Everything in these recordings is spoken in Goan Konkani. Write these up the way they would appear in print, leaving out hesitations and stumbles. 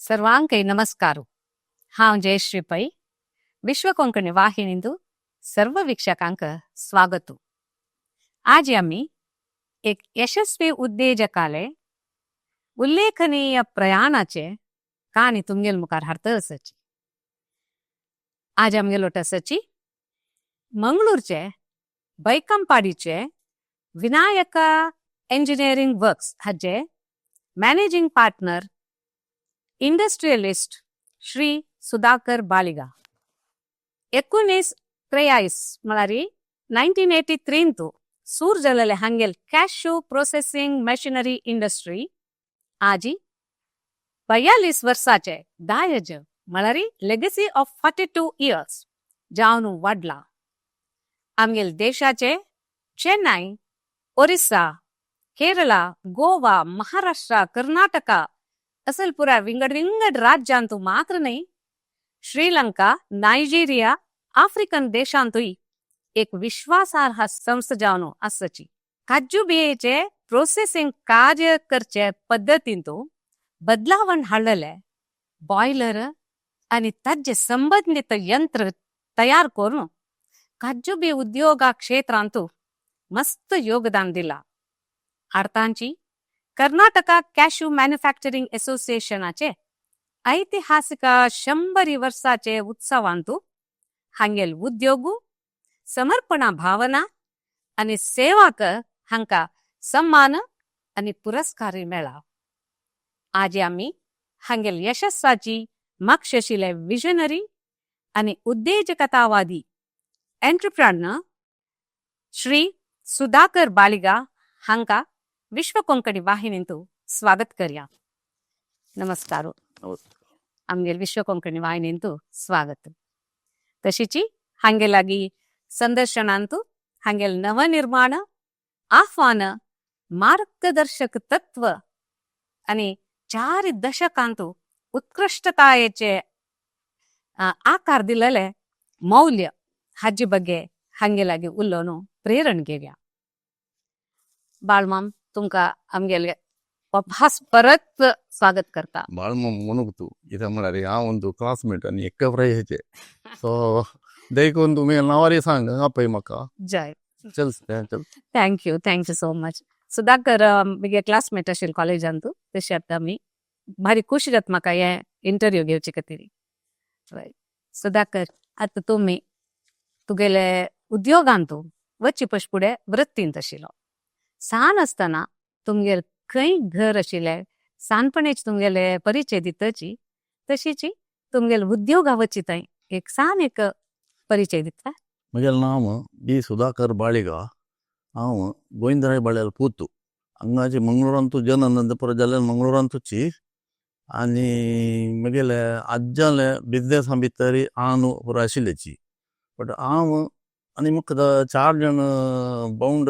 सर्वांकय नमस्कार. हांव जयश्री पै, विश्व कोंकणी वाहिनींतु सर्व वीक्षकांक स्वागत. आज आमी एक यशस्वी उद्देजकाले उल्लेखनीय प्रयाणाचे काणी तुमगेल मुखार हाडत आसाची. आज आमगेलो आसाची मंगळूरचे बैकंपाडीचे विनायक इंजिनिअरिंग वर्क्स हाजे managing partner, industrialist Shri Sudhakar Baligha. 1983 म्हळ्यार 1983तू सूर जालेले हांगेल कॅश्यू प्रोसेसिंग मशिनरी इंडस्ट्री आजी 42 वर्साचे दायज, म्हळ्यार लेगसी ऑफ 42 इयर्स जावन वाडला. आमगेल देशाचे चेन्नई, ओरिसा, केरळा, गोवा, महाराष्ट्र, कर्नाटका असल पुरा विंगड विंगड राज्यांतू मात्र न्हय, श्रीलंका, नायजेरिया, आफ्रिकन देशांतूय एक विश्वासार्ह संस्था जावन आसाची. काजू बियेचे प्रोसेसिंग कार्य करचे पद्दतींतू बदलावण हाडलेले बॉयलर आनी ताजे संबंधित यंत्र तयार करून काजू बी उद्योगा क्षेत्रांतू मस्त योगदान दिला. अर्थांची कर्नाटका कॅश्यू मॅन्युफॅक्चरिंग असोसिएशनाचे ऐतिहासिक 100 वर्षाचे उत्सवांतू हांगेल उद्योगू, समर्पणा भावना आनी सेवाक हांका सन्मान आनी पुरस्कारय मेळ्ळा. आज आमी हांगेल यशस्साची मागशेशिले विजनरी आनी उद्देजकतावादी एंटरप्रेन्योर श्री सुधाकर बालिगा हांका विश्व कोंकणी वाहिनींतू स्वागत करया. नमस्कार. आमगेल विश्व कोंकणी वाहिनींतू स्वागत. तशीची हांगे लागी संदर्शनांतू हांगेल नवनिर्माण, आव्हान, मार्गदर्शक तत्व आणि 4 दशकांतू उत्कृष्टतायेचे आकार दिलेले मौल्य हाजे ಬಗ್ಗೆ हांगे लागी उलोवन प्रेरण घेवया. बाळमाम, तुमकां आमगेले भास परत स्वागत करता. बाळमाम म्हणूंक तूं कित्याक म्हळ्यार हांव अंदू क्लासमेट आनी एका प्रायेचे, सो देखून तुमी नांवारी सांग, आपय म्हाका. जय. चल चल. Thank you, thank you so much. Sudhakar म्हगे क्लासमेट आशिल्ले कॉलेजांतू. तशें आतां आमी भारी खुशी जाता म्हाका हे इंटरव्यू घेवचे खातीर. रायट, सुधाकर, आतां तुमी तुगेले उद्योगांतू वच्चे पश फुडें वृत्तींत आशिल्लो. सान आसतना तुमगेर खंय घर आशिल्लें? सानपणेच तुमगेले परिचय दितची, तशीची तुमगेले उद्योगा वची थंय एक सान एक परिचय दिता. म्हगेलें नांव बी सुधाकर बाळिगा. हांव गोविंदराय बाळ्याल पूतू. हांगाचे मंगळुरांतू जनन परत जाल्यार मंगळुरांतूची. आनी म्हगेले आज्जाले बिजनेसा भितर हांव पुरो आशिल्ल्याची, बट हांव आनी म्हाका चार जाण बाउंड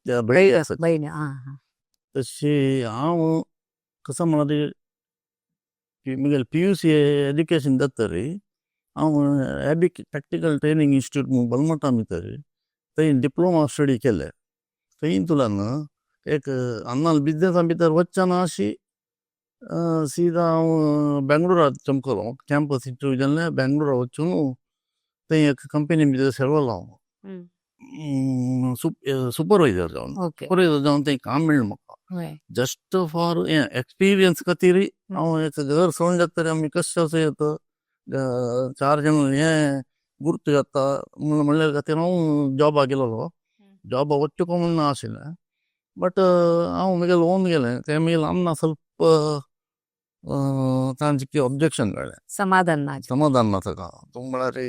भयणी आसात. बहिणी, आं हां. तशी हांव कसो म्हळ्यार की म्हगेलें पीयूसी एज्युकेशन जातरी हांव एबिक प्रॅक्टिकल ट्रेनींग इन्स्टिट्यूट म्हूण बलमठा भितर थंय डिप्लोमा स्टडी केले. थंयतल्यान एक अन्नाल बिजनेसा भितर वचना अशी सीधा हांव बेंगळुरा चमकलो. कॅम्पस इंटरव्यू जालें, बेंगळुरा वचून थंय एक कंपनी भितर सेरवलो हांव सुपरवायझर जावन. सुपरवायझर जावन थंय काम मेळ्ळें म्हाका. जस्ट फॉर हें एक्सपिरियन्स खातीर. हांव एक घर सोडून जातरी आमी कशें अशें येता, चार जाण हें गुर्त जाता म्हणून म्हणल्या खातीर हांव जॉबाक गेलोलो. जॉबाक वच्चें को म्हूण नाशिल्लें, बट हांव म्हगे लोन गेलें तें मागीर आमना ಸ್ವಲ್ಪ तांचे कितें ऑब्जेक्शन मेळ्ळें. समाधान ना. समाधान ना ताका. तूं म्हळ्यार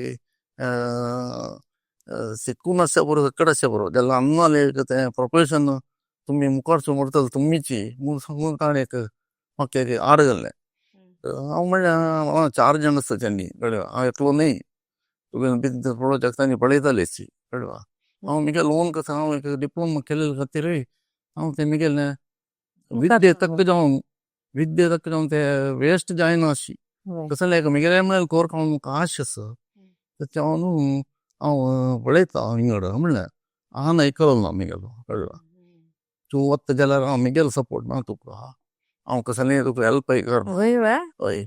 शिकून आसच्या बरो, सकट आसच्या बरो जाल्यार आमना एक तें प्रोफेशन तुमी मुखार व्हरतले तुमीची म्हूण सांगून ताणें एक म्हाका एक आड घालें. हांव म्हणलें, चार जाण आसता तेणी, कळ्ळें, हांव एकलो न्हय. तुगे बिजनेस पळोवच्याक तांणी पळयतालेची, कळ्ळें. हांव म्हगे लोन कसो, हांव एक डिप्लोमा केल्ले खातीर हांव तें म्हगेलें विद्ये तक्क जावन, विद्ये तक्क जावन ते वेस्ट जायना अशी. कसलें एक म्हगेलें म्हळ्यार कोर खावन म्हाका आश आसा, तें हांव हांव पळयता हिंगड म्हणलें. हांव आयकलो ना म्हगेलो, कळ्ळें. तूं वता जाल्यार हांव म्हगेलो सपोर्ट ना तुका, हांव कसलें तुका हेल्पय करना. वय वा. हय.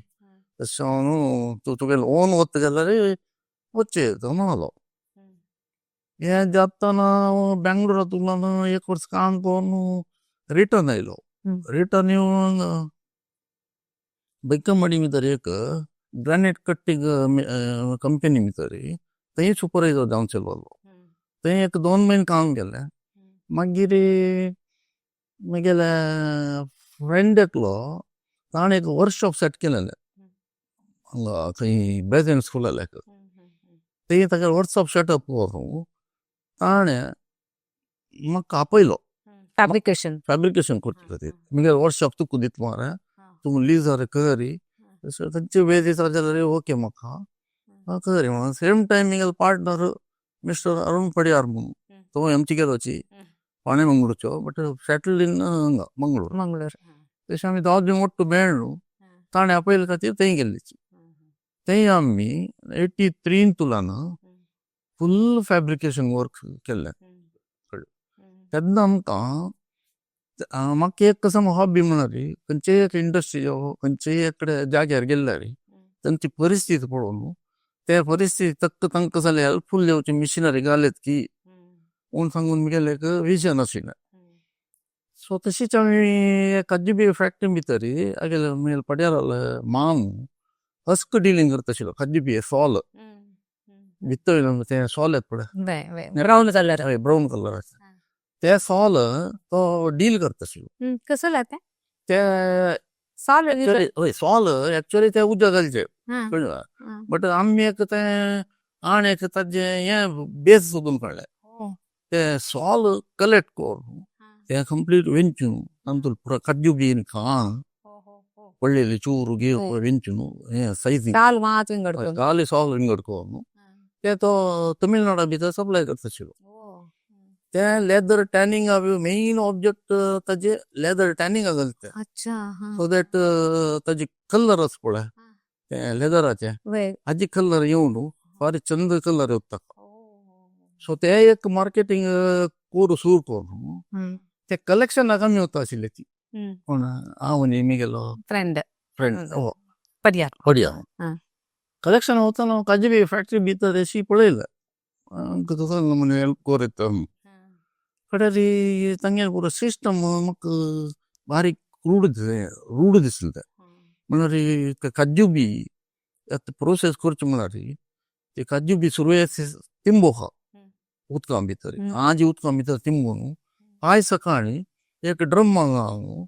तशें हांव न्हू तूं तुगेलें ओन वता जाल्यार वचचें तो म्हणलो. हें जाताना हांव बेंगलोरा तुगलान एक वर्स काम करून रिटर्न आयलो. रिटर्न येवन बैकमडी भितर एक ग्रॅनायट कट्टींग कंपनी भितर थंय सुपरवायजर जावन चेलोलो. थंय एक 2 म्हयने काम केलें. मागीर म्हगेले फ्रेंड एकलो, ताणें एक वर्कशॉप सेट केलेलें हांगा खंय बेजंट स्कुला. थंय तागेलो वर्कशॉप सेटअप करून ताणें म्हाका आपयलो. फॅब्रिकेशन. फॅब्रिकेशन करचे खातीर. म्हगेलें वर्कशॉप तुका दिता मरे, तूं लिजार करी. तांचे वेजीस जाल्यार ओके म्हाका करी म्हणून. सेम टायम म्हगेलो पार्टनर मिस्टर अरुण पडियार म्हणून, तो आमचे पाणे मंगळूरचो, बट सेटल्ड इन हांगा मंगळूर. मंगळूर. तशें आमी 10 दीस ಒಟ್ಟು मेळ्ळू. ताणें आपयले खातीर थंय गेल्ली. थंय आमी 83 तुलान फुल फॅब्रिकेशन वर्क केल्लें. तेन्ना आमकां, म्हाका एक कसो हॉबी म्हळ्यार खंयचेय एक इंडस्ट्री, खंयचेय एक जाग्यार गेल्यार तांची परिस्थिती पळोवन ते परिस्थिती तक्क तांकां जाल्यार हेल्पफूल जावची मिशिनरी घालीत की म्हूण सांगून म्हगेलें एक विजन आशिल्लें. सो तशीच आमी काजू बी फॅक्टरी भितर हागेले म्हगेले पड्याराले माम हस्क डिलींग करता आशिल्लो. काजू बिये सोल भितर ते सोल येता पळय. Brown colour. हय, ब्राऊन कलराचे ते सोल तो डील करता आशिल्लो. कसं जाता? ते सॉल. हय, सोल एक्चुअली ते उदक घालचे कळ्ळें, बट आमी एक तें आनी एक ताजें हें बेस सोदून काडलें. ते सॉल कलेक्ट करून ते कंप्लीट वेंचून तातूंत पुरो काजू बीन खाण पडलेली चूर गीर वेंचून हें सायझींग. साल मात विंगड. खाली सॉल विंगड करून ते तो तमिळनाडा भितर सप्लाय करता आशिल्लो. ते leather tanning, main object ताजे लेदर टॅनिंग घालता. सो that ताजे कलर आसा पळय ते लेदराचे, हाजे कलर येवन फार चंद कलर येता. सो ते एक मार्केटिंग कोरू सुरू करून ते कलेक्शनाक आमी वता आशिल्ले ती कोण, हांव आनी म्हगेलो फ्रेंड. फ्रेंड हो. पडियार. पडियार. कलेक्शन वतना काजू बी फॅक्टरी भितर अशी पळयलें, आमकां तसो म्हण हेल्प कोरीत कडेन तांगेलें पुरो सिस्टम म्हाका बारीक रूड रूड दिसलें. तें म्हणल्यार काजू बी आतां प्रोसेस करचे म्हळ्यार ते काजू बी सुरवेक तिंबो आहा उदका भितर. आजी उदका भितर तिंबून आयज सकाळी एक ड्रम घालून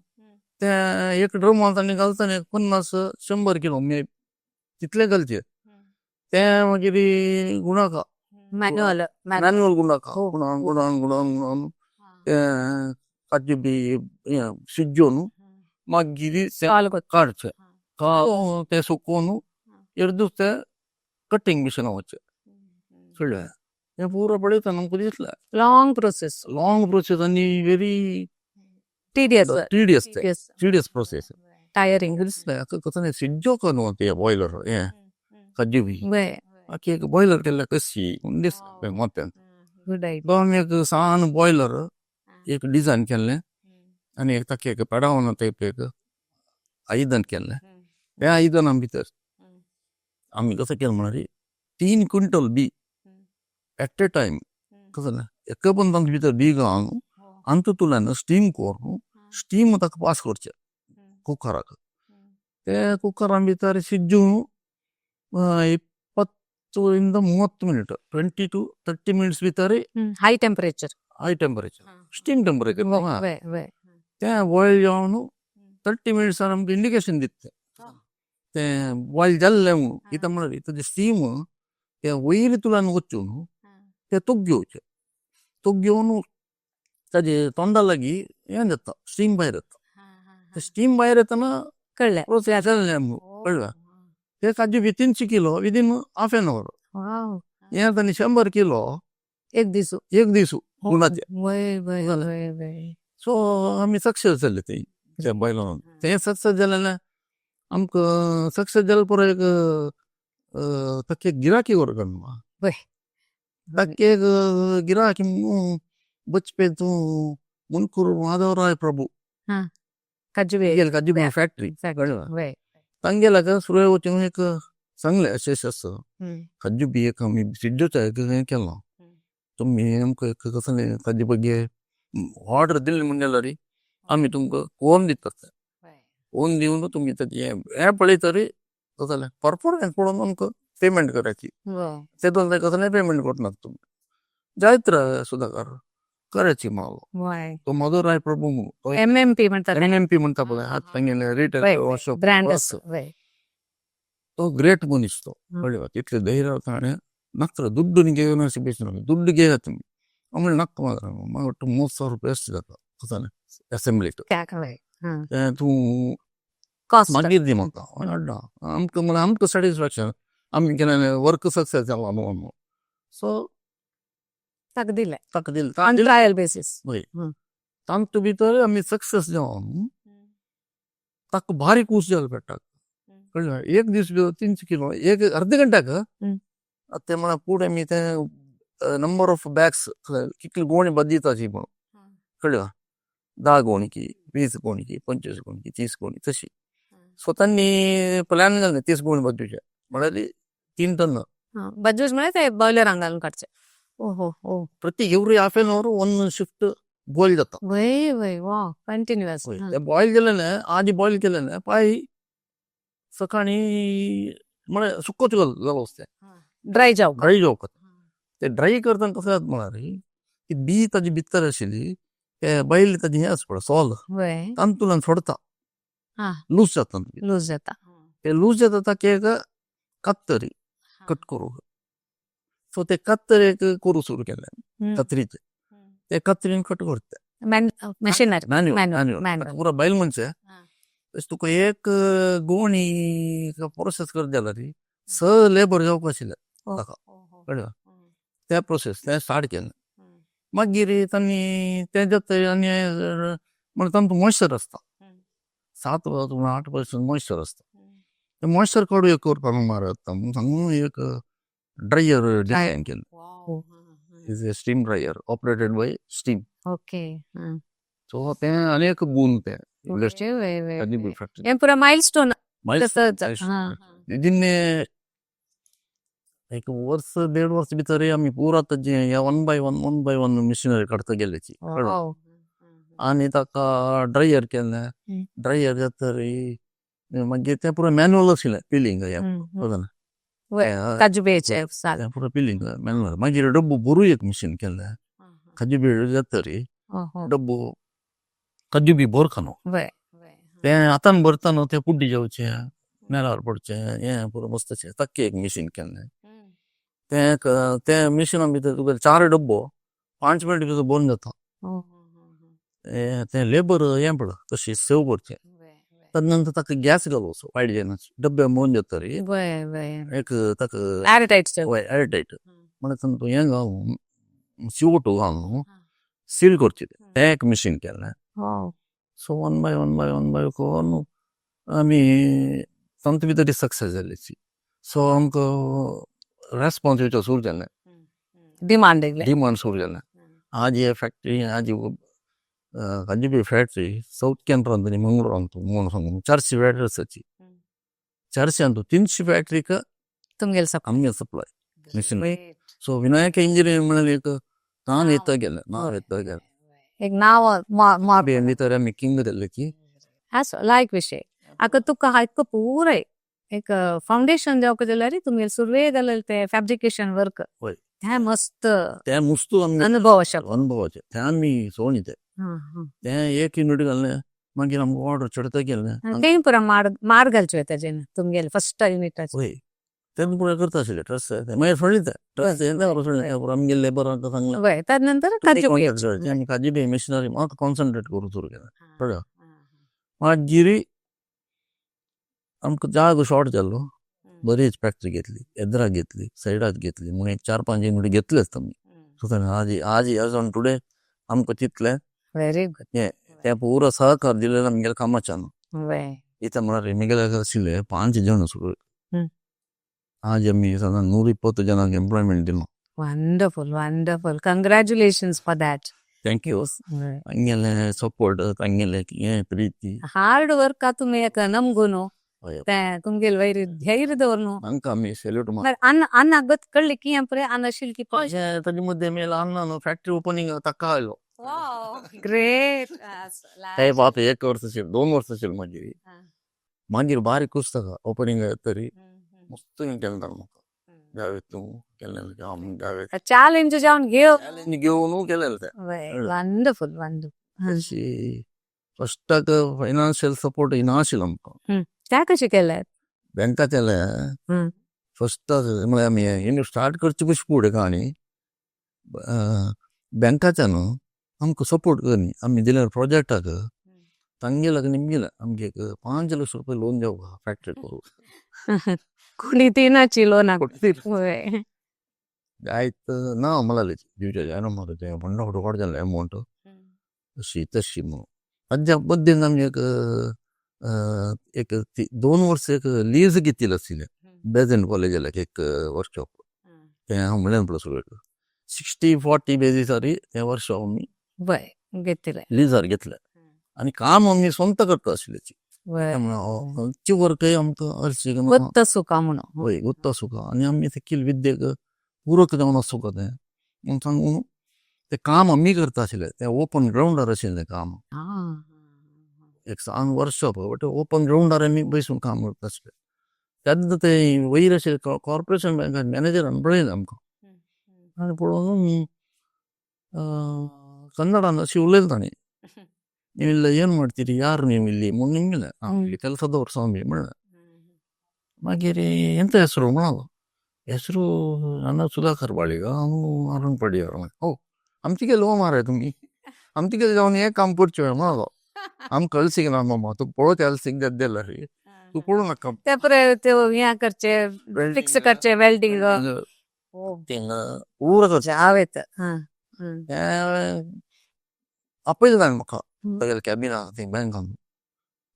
ते एक ड्रमान तांणी घालतना एक 50-100 किलो तितले घालचे. ते मागीर गुणाका मॅन्युअल. मॅन्युअल गुणाका गुणान गुणान गुणान गुणान ते काजू बी शिजोवन मागीर ते काडचे, ते सुकोवन एक ते कटिंग मिशिना वचचे. कळ्ळें? हें पुरो पळयतना आमकां दिसलें. Long process. Long process आनी व्हेरी टिडियस. टिडियस ते, टिडियस प्रोसेस. टायरिंग. दिसलें कसं शिजोवंक न्हू ते बॉयलर हें काजू बी आखी एक बॉयलर केल्यार कशी म्हूण दिसलें मोत्यान. Good idea. तो आमी एक सान बॉयलर एक डिजायन केल्लें आनी एक ताका एक पेडावन टायप एक आयदन केल्लें. त्या आयदना भितर आमी कसं केलें म्हळ्यार 3 quintal B at a time कसं एका पण तांचे भितर बी घालून आनी तातूंतल्यान स्टीम करून स्टीम ताका पास करचें कुकराक. ते कुकरा भितर शिजून 20ರಿಂದ 30 minute, 20 to 30 minutes भितर. High temperature. High temperature, steam temperature. ते बॉयल जावन 30 मिनिट्सान आमकां इंडिकेशन दिता ते बॉयल जाल्लें म्हणून. कित्याक म्हळ्यार ताजें स्टीम ते वयर तुल्यान वचून ते तोग घेवचें, तोग घेवन ताजे तोंडा लागीं हें जाता, स्टीम भायर येता. स्टीम भायर येतना कळ्ळें. प्रोसेस जाल्लें म्हणून कळ्ळें. ते काजू बी 300 kilo within half an hour. हें आतां 100 किलो एक दीस. एक दीस गुणाचे. वय वय वय वय सो आमी सक्सेस जाले थंय त्या बॉयलरान. तें सक्सेस जालें आमकां. सक्सेस जालें पुरो एक ताका एक गिराकी व्हरगण. ताका एक गिराकी म्हणून बचपे तूं मुनकूर माधवराय प्रभू. काजू बी. काजू बी फॅक्टरी कळ्ळें. तांगेल्याक सुरवे वचून एक सांगलें, अशें अशें आसा, काजू बी एक आमी सिड्डोचा एक हें केलां, तुमी आमकां एक कसलें काजू बगे ऑर्डर दिली म्हण जाल्यार आमी तुमकां कोन्न दितात, कोन्न दिवन तुमी ताजें हें पळयतरी कसलें परफॉर्मन्स पळोवन आमकां पेमेंट करायची, तेतून कसलें पेमेंट करनात तुमी. जायत सुधाकर करायची मागो तो मधुर राय प्रभू म्हणून. एमएमपी म्हणतात. एमएमपी म्हणता पळय, हात तांगेले रिटेल ब्रँड. तो ग्रेट मनीस तो, कळ्ळें? तितलें धैर्य ताणें नक्र दुड्डू घेवन अशें बेसून दुड्डू घेयात तुमी, हांव म्हणलें नाका, म्हाका ಒಟ್ಟು 30,000 रुपया अशें जाता कसलें असेंब्लीक, तें तूं मागीर दी म्हाका, हाडना आमकां, म्हणल्यार आमकां सॅटिस्फॅक्शन आमी केन्ना वर्क सक्सेस जाला न्हू म्हणून. सो ताका दिलें. ताका दिलें. On trial basis. वय, तांतू भितर आमी सक्सेस जावन ताका भारी खूश जालो पेट्टाक, कळ्ळें? एक दीस भितर 300 किलो एक अर्द घंट्याक. ते म्हळ्यार फुडें आमी ते नंबर ऑफ बॅग्स कितली गोणी बदलिताची म्हणून, कळ्ळें? 10 गोणी की 20 गोणी की 25 गोणी की 30 गोणी तशी. सो तांणी प्लॅन घालें 30 गोणी बदलूचे, म्हळ्यार 3 टन. बज्जूज म्हळ्यार ते बॉयलरान घालून काडचे. ओ हो हो. प्रति every half an hour one shift boil जाता. वय वय, वा, कंटिन्युअस. ते बॉयल केलें, आदी बॉयल केलें पाय सकाळी म्हळ्यार सुकोच जालो तें. ड्राय जावप. ड्राय जावप. ते ड्राय करतना कसलें जाता म्हळ्यार ती बी ताजी भितर आशिल्ली ते बैल ताजी हें आसा पळय सोल, तातूंतल्यान सोडता, लूज जाता. लूज जाता. ते लूज जाता, ताका एक कातरी कट करूंक. सो ते कातरेक करूं सुरू केलें, कातरीचे ते कातरीन कट करता. मशिनरी. मॅन्युअल पुरा बैल मनशे तशें तुका एक गोणी प्रोसेस करत जाल्यार 6 लेबर जावपा आशिल्ले ताका, कळ्ळें? ते प्रोसेस तें स्टार्ट केलें. मागीर तांणी तें जाता आनी म्हणल्यार तांकां मॉइश्चर आसता, 7 8% मॉइश्चर आसता. तें मॉइश्चर काडूं एक करपाक मारता म्हणून सांगून एक ड्रायर डिजायन केलें, is a steam dryer operated by steam. So तें आनी एक बून तें. हें पुरा मायलस्टोन. जिन्ने एक वर्स 1.5 वर्स भितर आमी पुरा ताजें one by one one by one machinery काडता गेल्याची आनी ताका ड्रायर केलें. ड्रायर जातरी मागीर तें पुरा मॅन्युअल आशिल्लें पिलींग, हें काजू बियेचे. पुरा पिलींग मॅन्युअल. मागीर डब्बो भरू एक मशीन केलें, काजू बियो जातरी डब्बो काजू बी भरता न्हू, तें हातान भरता न्हू, तें कुड्डी जावचें, मेलार पडचें, हें पुरो मस्त ताका एक मशीन केलें. तें तें मशिना भितर तुका 4 डब्बो 5 मिनट भितर भरून जाता. तें लेबर हें पळय कशी सेव करचें. तदनंतर ताका गॅस घालूचो वायट जायना डब्बे भरून जातरी एक ताका एअरटायट. वय, एअरटायट म्हणल्यार तातूंत हें घालून CO2 घालून सील करचें, तें एक मशीन केलें. So one by one by one by करून आमी तातूंत भितर सक्सेस जाली. सो आमकां रेस्पोन्स येवचो सुरू जालें, डिमांड. डिमांड सुरू जालें. आज हे फॅक्टरी आज काजू बी फॅक्टरी सावथ केन्रा आनी मंगळूर म्हणून सांगून 400 फॅक्टरी आसाची, 400 अंतू 300 फॅक्टरीक तुमगेले सप्लाय. आमगे supply machine. So Vinayaka engineering म्हणल्यार एक नांव येता गेलें, नांव येता गेलें. एक नांव. भितर आमी किंग जाल्ले की. असो लायक विशय. आतां तुका इतको पुराय एक फावंडेशन जावपाक जाल्यार तुमगेले सुरवे जालें ते फॅब्रिकेशन वर्क, तें मस्त. तें मुस्तू आमी अनुभव आशिल्लो. अनुभवाचें तें आमी सोडनी तें, तें एक युनिट घालें, मागीर आमकां ऑर्डर चडता गेलें. तें पुरा मार मार घालचें ताजें तुमगेलें फर्स्ट युनिटाचें. वय, तें पुरा करता आशिल्लें ट्रस्ट, मागीर सोडलें तें ट्रस्ट, सोडलें आमगेले लेबरांक सांगलें. वय, तद नंतर काजू. आनी काजू बी मशिनरी म्हाका कॉन्सन्ट्रेट करूंक सुरू केलें, कळ्ळें? मागीर आमकां जागो शॉर्ट जालो, बरीच फॅक्टरी घेतली, येद्राक घेतली, सायडाक घेतली, म्हणून एक 4-5 युनिट घेतलेच आमी. आज आज एज ऑन टुडे आमकां तितलें व्हेरी गुड. हें तें पुरो सहकार दिलें आमगेल्या कामाच्यान. इतलें म्हळ्यार म्हगेले आशिल्ले 5 जण सुरू, आज आमी सादारण 120 जणांक एम्प्लॉयमेंट दिलो. Wonderful, wonderful, congratulations for that. Thank you. तांगेलें सपोर्ट, तांगेलें हें प्रिती. हार्ड वर्क तुमी एक नमगुनो. हय. ते तुमगेल वयर धैर्य दवर न्हू. तांकां आमी सेल्यूट मार. अन्न अन्न गत कळ्ळी की पळय अन्न आशिल्ली की. ताजे मध्ये आमी अण्णान फॅक्टरी ओपनिंग ताका आयलो. ग्रेट. ते बाप एक वर्स अशें 2 वर्स अशें मागीर मागीर बारीक कुसता ओपनिंग तरी मस्त केलें म्हाका जावे तूं केलें आमी जावे. चॅलेंज जावन घेव. चॅलेंज घेवन केलें तें. Wonderful, wonderful. अशी फस्टाक फायनान्शियल सपोर्ट नाशिल्लो आमकां. त्या कशें केलें? बँका केलें फस्टाक, म्हळ्यार आमी युनिट स्टार्ट करचे पयलीं फुडें कहानी बँकाच्यान आमकां सपोर्ट करनी आमी दिल्या प्रोजेक्टाक. तांगेल्याक निमगिलें आमगे एक 5 लक्ष रुपये लोन जावका फॅक्टरी करूंक. कोणी दिनाची लोनाक. आयत ना म्हळाले, दिवचे जायना मरे तें, व्हडलो फुडें जालें अमावंट अशी तशी म्हणून. ताज्या बद्दल आमी एक एक 2 वर्स एक लीज घेतिल्लें आशिल्लें बेजंट कॉलेजाक एक वर्कशॉप. तें हांव म्हणलें पळय सुरवेक, 60-40 बेजीसार तें वर्कशॉप आमी घेतिल्लें. लिजार घेतलें आनी काम आमी स्वता करता आशिल्ले. त्यामुळे वर्कय आमकां हरशीं गुत्त सुका म्हणून. हय, गुत्त सुका आनी आमी ते विद्येक पूरक जावन आसूंक तें म्हणून सांगून ते काम आमी करता आशिल्ले. ते ओपन ग्रावंडार आशिल्लें काम. एक सान वर्कशॉप, बट ओपन ग्रावंडार आमी बसून काम करता आशिल्ले. तेन्ना ते वयर अशें कॉर्पोरेशन बँकान मॅनेजरान पळयलें आमकां आनी पळोवन ಕನ್ನಡನ ಅशी ಉಲೈಲ್ ತಾಣಿ, "ನೀವಿಲ್ಲ ಏನು ಮಾಡ್ತೀರಿ, ಯಾರು ನೀವು ಇಲ್ಲಿ?" म्हणून ನಿಮ್ಗಿಲ್ಲ. ಇಲ್ಲಿ ಕೆಲಸದವ್ರು ಸ್ವಾಮಿ म्हणलें. ಮಾಗೀರ್ ಎಂತ ಹೆಸರು म्हणलो. ಹೆಸರು ನನ್ನ ಸುಧಾಕರ್ ಬಾಳಿಗ, हांव अरुण पडियार. हो, आमचे लो माराय तुमी, आमचे जावन हें काम करचें म्हणलो. आम कळसिक ना मामा, तूं पळोवं सिंग दिला रे, तूं पळोवं नाका. ते पळय ते हें करचे, फिक्स करचे, वेल्डिंग. पूरा करचें. जावेत. आपयलें ताणें म्हाका तागेल्या कॅबिनान थंय बँकान.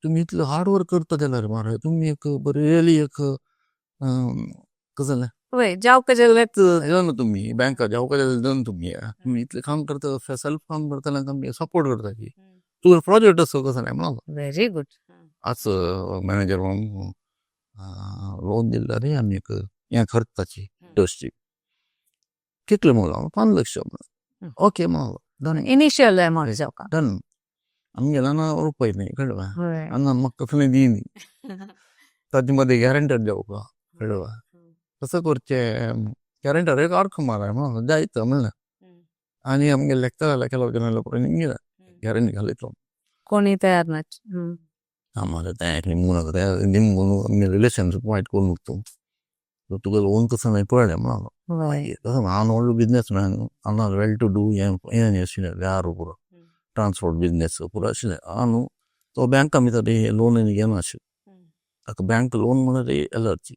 तुमी इतलें हार्ड वर्क करता जाल्यार मरे तुमी एक बरेली एक कसं जालें. वय जावका जाल्यार. येवन तुमी बँका जावका जाल्यार तुमी तुमी इतलें काम करता, सेल्फ काम करता, आमी सपोर्ट करता की तुजो प्रोजेक्ट असो कसो जालें म्हणलो. Very good. आज मॅनेजर म्हणून लोन दिल्ला रे आमी एक हें खर्चाची इंडस्ट्री. कितले म्हणलो, 5 लक्ष. ओके म्हणलो, डन. इनिशियल अमावंट जावका. डन. आमगेला ना रुपये न्ही, कळ्ळें? अण्णान म्हाका कसलें दिनी ताजे मध्ये गॅरंटर जावका, कळ्ळें? कसं करचें, गॅरंटर एक अर्क माराय म्हणून जायत म्हणलें. आनी आमगे लेखता जाल्यार ಕೆಲವು ಜನ ಪೂರ निमगिलें गॅरंटी घालयतलो. कोणी तयार नाच. आम्हाला तें निमगून आतां निमगून आमगे रिलेशनशीप वायट करून उरता, तुका लोन कसं मागीर पळयलें म्हणलो. तसो हांव व्हडलो बिजनेसमॅन, हांव वेल टू do हें हें आशिल्लें वेव्हार पुरो ट्रान्सपोर्ट बिजनेस पुरो आशिल्लें. हांव न्हू तो बँका भितर लोन घेना आशिल्लें. ताका बँक लोन म्हणल्यार एलर्जी.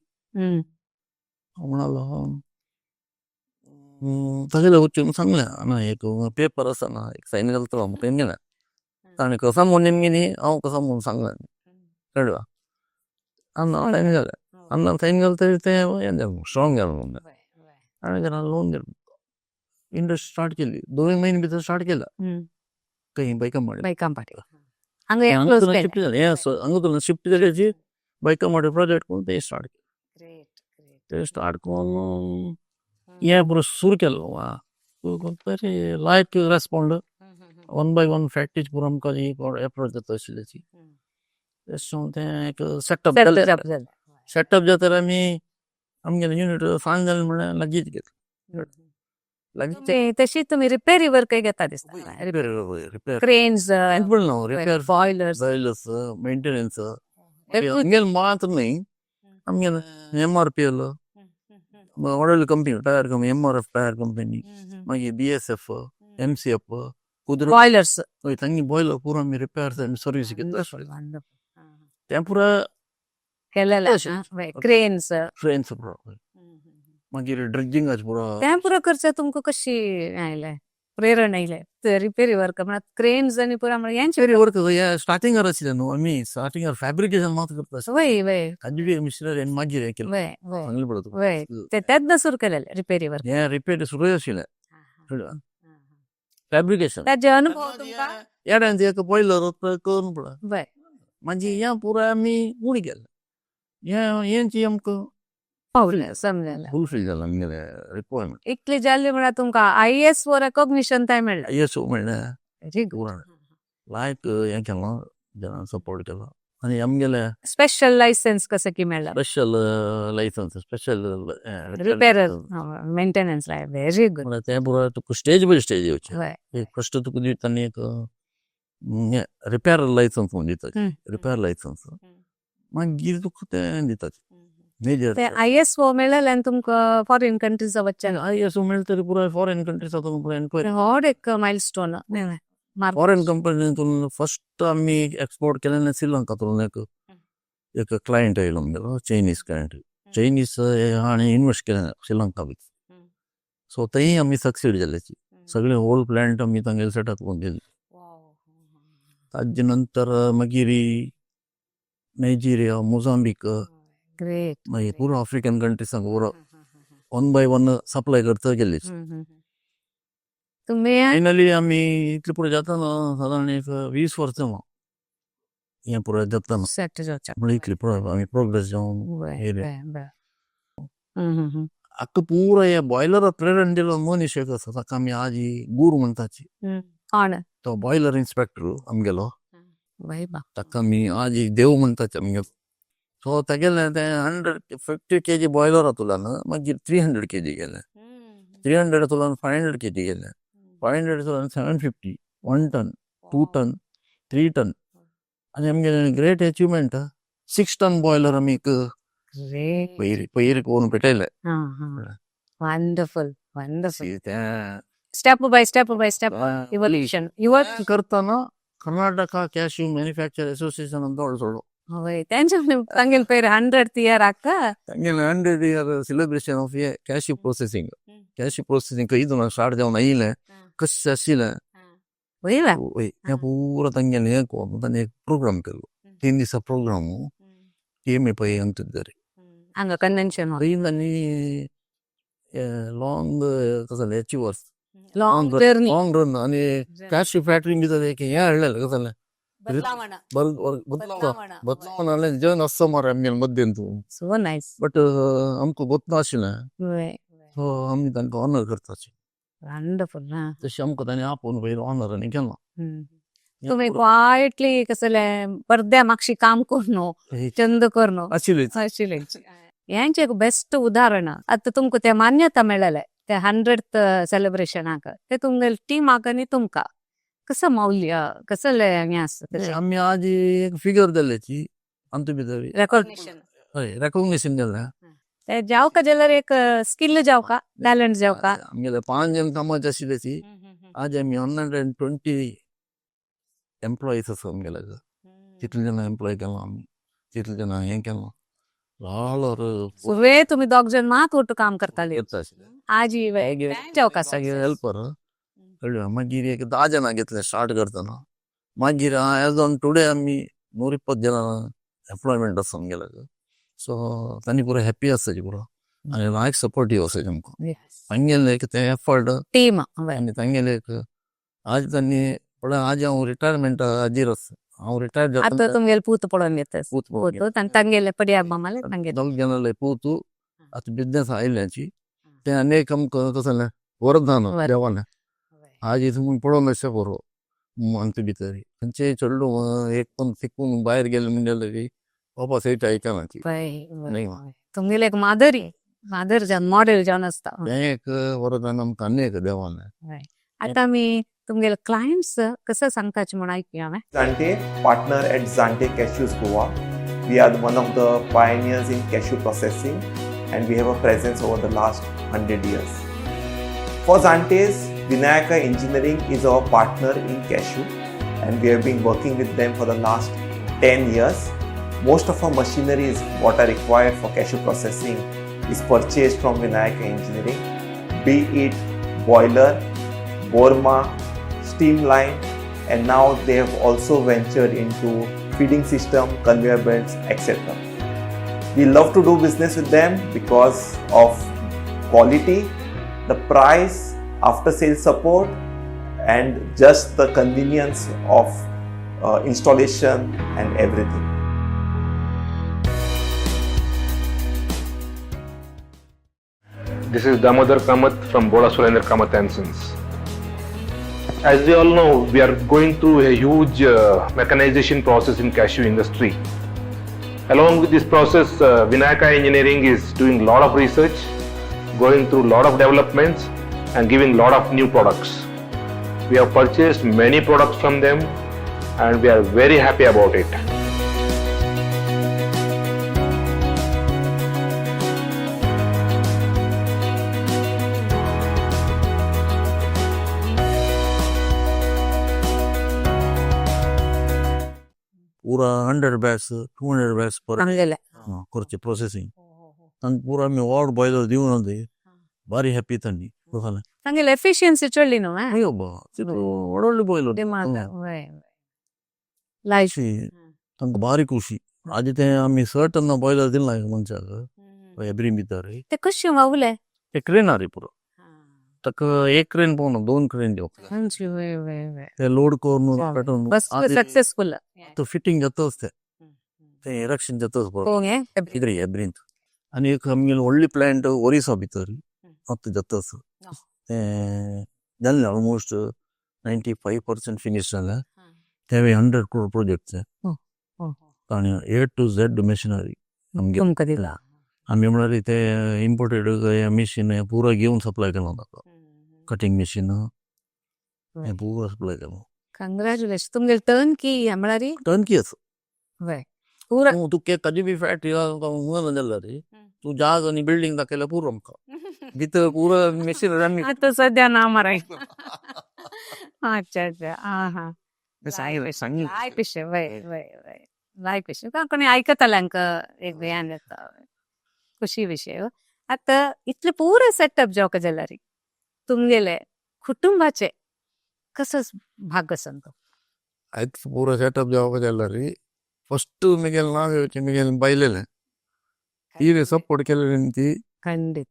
हांव म्हणालो तागेले वचून सांगलें, ना एक पेपर आसा ना, एक सायन घालतलो म्हाका गेलें. ताणें कसो म्हणून निमगिनी, हांव कसो म्हणून सांगलें, कळ्ळें? अण्णा सायन घालें. अण्णा सायन घालतकीर तें हें जालें, स्ट्रॉंग जालें म्हणलें. हांवें घरा लोन घेतलो, इंडस्ट्री स्टार्ट केली. 2 म्हयने भितर स्टार्ट केला खंय बायकंबाडी. बायकांपाटी हांगा क्लोज केलें. शिफ्ट जालें हें, हांगा शिफ्ट जाल्याची बायकंबाडी प्रोजेक्ट करून ते स्टार्ट केलें. ते स्टार्ट करून हें पुरो सुरू केलो. तरी लायक respond, one by one factories पुरो आमकां ही एप्रोच जाता आशिल्ल्याची. तें तें एक सेटअप जालें. जालें. सेटअप जाता आमी आमगेलें युनिट सांज जालें म्हणल्यार लागींच घेतलें लागींच. तशी तुमी रिपेरी वर्कय घेता दिसता. Repair, repair. Cranes. Repair. Boilers. Boilers maintenance आमगेलें मात्र न्ही, आमगेलें एमआरपीएल व्हडली company, tyre company, MRF tyre company, मागीर बीएसएफ, एमसीएफ, कुद्रो. बॉयलर्स. हय, तांगे बॉयलर पुरो आमी रिपेर्स आनी सर्वीस घेता. तें पुरो केलेलें. क्रेन्स. क्रेन्स पुरो, मागीर ड्रेजिंगाचे पुरो. तें पुरो करचें तुमकां कशी आयलें, प्रेरणा आयलें रिपेरी वर्क म्हळ्यार क्रेन्स आनी पुरो म्हळ्यार हेंचे? रिपेरी वर्क हे स्टार्टिंगार आशिल्लें न्हू, आमी स्टार्टिंगार फॅब्रिकेशन मात्र करता. वय वय ताजी बी मिशनरी आनी मागीर हें केलें. वय वय सांगलें पळय तुका. वय, ते तेन्ना सुरू केलेलें रिपेरी वर्क. हें रिपेर सुरू आशिल्लें फॅब्रिकेशन. ताजे अनुभव तुमकां. येड्यान एक बॉयलर करून पळय. वय मागीर हें पुराय आमी उणी केलें. हें हेंची आमकां पावलें समजलें. फुलफील जाला आमगेलें रिक्वायरमेंट. इतली जाल्ली म्हळ्यार तुमकां आयएएस वो रेकॉग्निशन ताय मेळ्ळें. येस म्हणल्यार व्हेरी गुड. लायक हें केलां, जाणां सपोर्ट केलो आनी आमगेले स्पेशल लायसन्स कशें की मेळ्ळा. Special licence, special repairer, maintenance, very good. म्हळ्यार तें पुरो तुका स्टेज बाय स्टेज येवचें. हय. फस्ट तुका दिता आनी एक रिपेर लायसन्स म्हणून दिता, रिपेर लायसन्स, मागीर तुका तें दितात मेजर. ते आयएस वो मेळ्ळें आनी तुमकां फॉरेन कंट्रीज वचचें. आयएस मेळटा तरी पुराय फॉरेन कंट्रीज पुराय एन्क्वायरी. व्हड एक मायलस्टोन. फॉरेन कंपनीतून फस्ट आमी एक्सपोर्ट केलें श्रीलंकातून. एक एक क्लायंट आयलो आमगेलो, चायनीज क्लायंट. चायनीज हाणें इन्वेस्ट केलें श्रीलंका भितर. सो थंय आमी सक्सीड जाले. सगळे होल प्लांट आमी तांगेले सेटअप करून दिले. ताजे नंतर मागीर नायजेरिया, मोजांबीक, मागीर पुरो आफ्रिकन कंट्रीसांक पुरो वन बाय वन सप्लाय करता गेले. तुमी फायनली आमी इतले पुरो जाता सादारण एक 20 वर्सां हें पुरो जाता. सेट जावचें. म्हणल्यार इतली पुरो आमी प्रोग्रेस जावन येयले. बरें बरें. आतां पुरो हे बॉयलर प्रेरण दिलो मनीस एक आसा, ताका आमी आज गुरू म्हणटाची. कोण? तो बॉयलर इन्स्पेक्टर आमगेलो. बाई बा. ताका आमी आज देव म्हणटाचे आमगेलो. सो तेगेलें तें 150 केजी बॉयलर तुलान मागीर 300 केजी गेलें, 300 तुलान 500 केजी गेलें, 500 तुलान 750, 1 ton, 2 ton, 3 ton आनी आमगेलें ग्रेट अचिवमेंट, 6 टन बॉयलर आमी एक पयर पयर करून पेटयलें. Wonderful, wonderful. तें step by step by step evolution your. करतना कर्नाटका क्ಯಾಶ್ಯೂ ಮ್ಯಾನುಫ್ಯಾಕ್ಚರ್ ಅಸೋಸಿಯೇಷನ್ ಅಂತ ಹೊಳ್ಸೋಳು. हय, तेंच्या तांगेले पयर 100 इयर हाका. तांगेले 100 year celebration of a cashew processing. Cashew processing खंय स्टार्ट जावन आयलें, कशें आशिल्लें. वयला. वय, हें पुरो तांगेलें हें करून तांणी एक प्रोग्राम केलो, 3 दिसा programme T M A Pai अंतुदरी. हांगा कन्व्हेन्शन हॉल. थंय तांणी लाँग कसलें achievers. Long journey. Long run आनी कॅश्यू फॅक्टरी भितर एक हें हाडलेलें, कसलें बदलावण बदलावण हाडलें, जन आसता मरे आमगेले मद्यंतू. So nice. But आमकां गोत नाशिल्लें. सो आमी तांकां ऑनर करताची. वंडरफुल हा. तशें आमकां तांणी आपोवन पयर ऑनर आनी केलां. तुम्ही क्वायटली कसलें पडद्या मागशी काम करून चंद करून आशिल्लेच. आशिल्लें हेंचें एक बेस्ट उदाहरण. आतां तुमकां तें मान्यता मेळ्ळें ते 100 सेलिब्रेशनाक, ते तुमगेले टिमाक आनी तुमकां कसं मौल्य कसलें हें आसता तेचें? आमी आज एक फिगर दिल्याची आमचे भितर. रेकॉग्निशन. हय, रेकॉग्निशन दिलें. ते जावका जाल्यार एक स्किल जावका, टॅलंट जावका. आमगेले पांच जण कामाचे आशिल्ले ती आज आमी 120 एम्प्लॉईज आसा आमगेले. तितले जाणां एम्प्लॉय केलां आमी, तितले जाणां हें केलां. वे तुम्ही दोग जण मात ಒಟ್ಟು काम करताले. येता आशिल्ले. आजी जावका. हेल्पर कळ्ळें. मागीर एक 10 जाणां घेतले स्टार्ट करतना. मागीर एज ऑन टुडे आमी 120 जाणां एम्प्लॉयमेंट आसा आमगेले. सो तांणी पुरो हॅप्पी आसताची पुरो आनी लायक सपोर्टीव आसाची आमकां. तांगेले एक ते एफर्ट. टीम. आनी तांगेले एक आज तांणी पळय, आज हांव रिटायरमेंट हाजीर आसा, हांव रिटायर आता जाता. तुमगेले पूत पळोवन घेता. पूत पळोवन. पूत आनी तांगेले पडया मामाले तांगेले. दोग जाणाले पूत आतां बिजनेस आयल्याची ते आनी एक आमकां कसलें वरदान देवालें. आज तुमी पळोवन अशें बरो आमचे भितर खंयचेय चेडूं एक पण शिकून भायर गेलें म्हणल्यार वापस येयता आयकना. नाही. तुमगेले एक मादरी मादर जावन मॉडेल जावन आसता. तें एक वरदान आमकां आनी एक देवालें. आता आमी तुमगेले क्लायंट्स कसं सांगताचे म्हूण आयकुया हांवें. Zante, partner at Zante Cashews Goa. We are one of the pioneers in cashew processing and we have a presence over the last 100 years. For Zantes, Vinayaka Engineering is our partner in cashew and we have been working with them for the last 10 years. Most of our machineries what are required for cashew processing is purchased from Vinayaka Engineering, be it boiler, borma, steam line, and now they have also ventured into feeding system, conveyor belts, etc. We love to do business with them because of quality, the price, after sales support, and just the convenience of installation and everything. This is Damodar Kamath from Boda Surendra Kamath and Sons. As we all know, we are going through a huge mechanization process in cashew industry. Along with this process, Vinayaka Engineering is doing a lot of research, going through a lot of developments and giving a lot of new products. We have purchased many products from them and we are very happy about it. ಪೂರಾ 100 bags, 200 bags per ಆಮೇಲೆ ಕೊರ್ಚೆ ಪ್ರೊಸೆಸಿಂಗ್. ನಂಗೆ ಪೂರ ಆಮಿ ವಾರ್ಡ್ ಬಾಯ್ಲರ್ ದಿವನಂದು ಭಾರಿ ಹ್ಯಾಪಿ ತನ್ನಿ ಗೊತ್ತಲ್ಲ. ತಂಗೆಲ್ಲ ಎಫಿಷಿಯನ್ಸಿ ಚೊಳ್ಳಿ ನು. ಅಯ್ಯೊಬ್ಬ ಒಳ್ಳೊಳ್ಳೆ ಬಾಯ್ಲರ್. ಲೈಫ್. ತಂಕ ಭಾರಿ ಖುಷಿ ಆದಿತ್ತೆ. ಆಮಿ ಸರ್ಟನ್ ಬಾಯ್ಲರ್ ದಿಲ್ಲ ಈಗ ಮನುಷ್ಯಾಗ ಎಬ್ರಿ ಬಿದ್ದಾರೆ. ते कशी वावले. ते क्रेनार पुरो ताका एक क्रेन पोवना, दोन क्रेन दिवप. हंची वय वय वय. ते लोड करून पेटोवन. बस सक्सेसफुल. फिटींग जातच, ते ते इरेक्शन जातच बरो. पोंगे. इद्री एब्रींत आनी एक आमगेली व्हडली प्लांट ओरिसा भितर आतां जातच. ते जाल्लें ऑलमोस्ट 95% फिनीश जालें. तें 100 क्रोर प्रोजेक्ट तें. आनी ए टू झेड मशिनरी आमगे. तुमकां दिला. आमी म्हळ्यार ते इम्पोर्टेड मशीन पुरो घेवन सप्लाय केलो ताका. कटींग मशीन हें पुरो सप्लाय केलो. कंग्रॅच्युलेशन. तुमगेले टर्न की म्हळ्यार. टर्नकी आसा. वय पुरा. तूं तुका ताजी बी फॅक्टरी जाल्यार रे तूं जाग आनी बिल्डींग दाखयल्यार पुरो आमकां भितर पुरो मशीनरी आमी. आता सध्या ना मराय. अच्छा अच्छा, हा हा. लायक विशय. वय वय वय, लायक विशय. कोणी आयकताल्यांक एक ध्यान येता, खुशी विशय. आतां इतले पुरो सेटअप जावका जाल्यार तुमगेले कुटुंबाचे कसो भाग आसा तो? आयज पुरो सेटअप जावपा जाल्यार फस्ट मिगेल नांव येवचें मिगेल बायलेलें. तिणें सपोर्ट केलें ती. खंडीत.